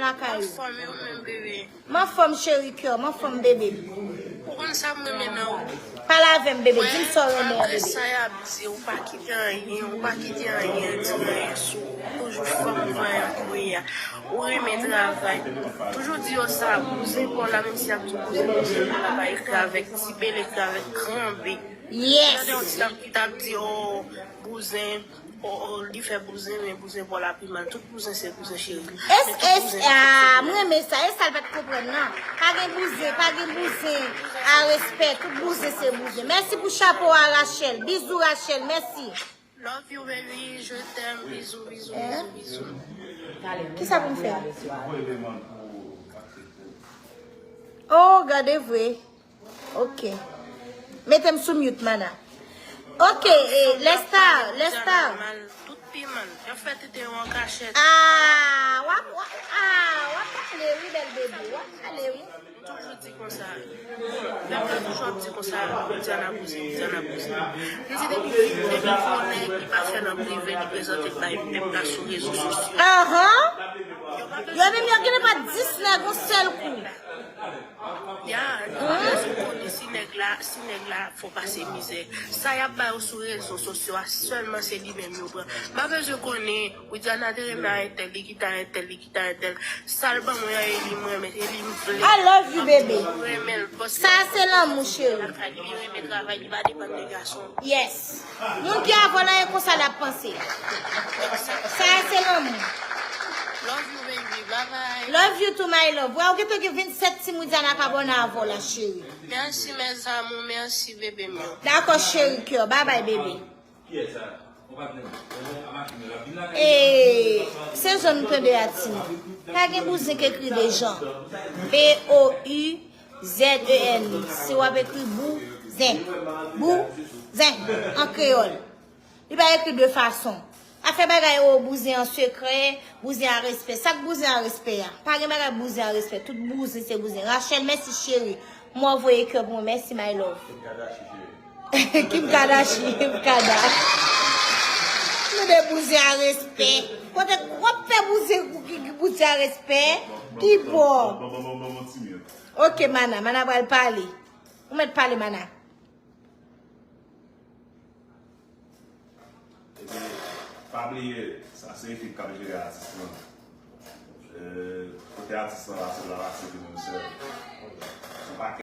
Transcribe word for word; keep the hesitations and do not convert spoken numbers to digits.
lakay ou. M anfòm, e ou menm, bebe? M anfòm, cheri kè, m anfòm, bebe. Ou konn sa m renmen nan ou? Pale avè m, bebe. Di m sa w renmen an, bebe. Malgre sa y ap di, ou pa kite anyen, ou pa kite anyen di anyen sou ou. Ou toujou fòm vanyan kouri a. Ou renmen travay. Toujou di yo sa, bouzen pa w la, menm si y ap di w bouzen, bouzen pa w la, pa ekri avèk ti B, l ekri avèk gran B. Yes. Tande yon ti dam ki t ap di, o, bouzen, o, o, li fè bouzen, men bouzen pa w la pi mal. Tout bouzen se bouzen, cheri. Men tout bouzen pa fòsèman. M renmen sa. E sa l pa t konprann nan. Pa gen bouzen, pa gen bouzen a respè. Tout bouzen se bouzen. Mèsi pou chapo a, Rachel. Bizou, Rachel. Mèsi. Love you, baby. Je t'aime. Bizou, bizou, bizou, bizou. Kisa pou m fè? Oh, gade vre. Ok. Mete m sou mute, mana. Ok, eh, Lesta, Lesta. Tout piman. Yo fè tete yo an kachèt. Ah, w ap, w ap, ah, w ap pale, wi, bèl bebe. W ap pale, wi. M toujou di konsa. Bon, lè m toujou ap di konsa, Widiana bouzen, Widiana bouzen. M di depi, depi pou yon nèg li pa fè nan prive, li prezante bay pèp la sou rezo sosyo. Ahan. Yo menm yo genlè pa dis nèg yon sèl kou. Ya, yo pa bezwen konnen si nèg la, si nèg la fè w pase mizè. Sa y ap ba yo sou rezo sosyo a, sèlman se li menm yo pran. M pa bezwen konnen, Widiana te renmen a entèl, li kite a entèl, li kite a entèl. Sa l ban mwen an, e li m renmen, e li m vle. I love you, baby. M renmen l paske Sa se lanmou, cheri. Li renmen travay, li pa depann de gason. Yes. Moun ki avè w la, e konsa l ap panse. Sa se lanmou. Love you, baby. Bye bye. Love you too, my love. Wè, ou gentan gen vennsèt team Widiana k abòne avè w la, cheri. Merci, mes amours. Merci, bebe m yo. Dakò, cheri kè. Bye bye, bebe. E se jòn m tande a, timoun. Pa gen bouzen k ekri de jan. B O U Z E N. Si w ap ekri bou, zen. Bou, zen. An kreyòl. Li pa ekri de fason. Pa fè bagay, o, bouzen an sekrè, bouzen a respè. Sa k bouzen a respè a? Pa gen bagay bouzen a respè. Tout bouzen se bouzen. Rachel, mèsi, cheri. M wè w voye kè pou mwen. Mèsi, my love. Kim Kardashian, Kim Kardashian. Nou de bouzen a respè. Kote w ap fè bouzen, ki, ki bouzen a respè? Ki bò? Ok, mana, mana pral pale. Ou mèt pale, mana. Epi, pa bliye, sa se ekip k ap jere atis lan. Eh, kote atis lan pase, l ap pase li menm sèl. Se yon pakèt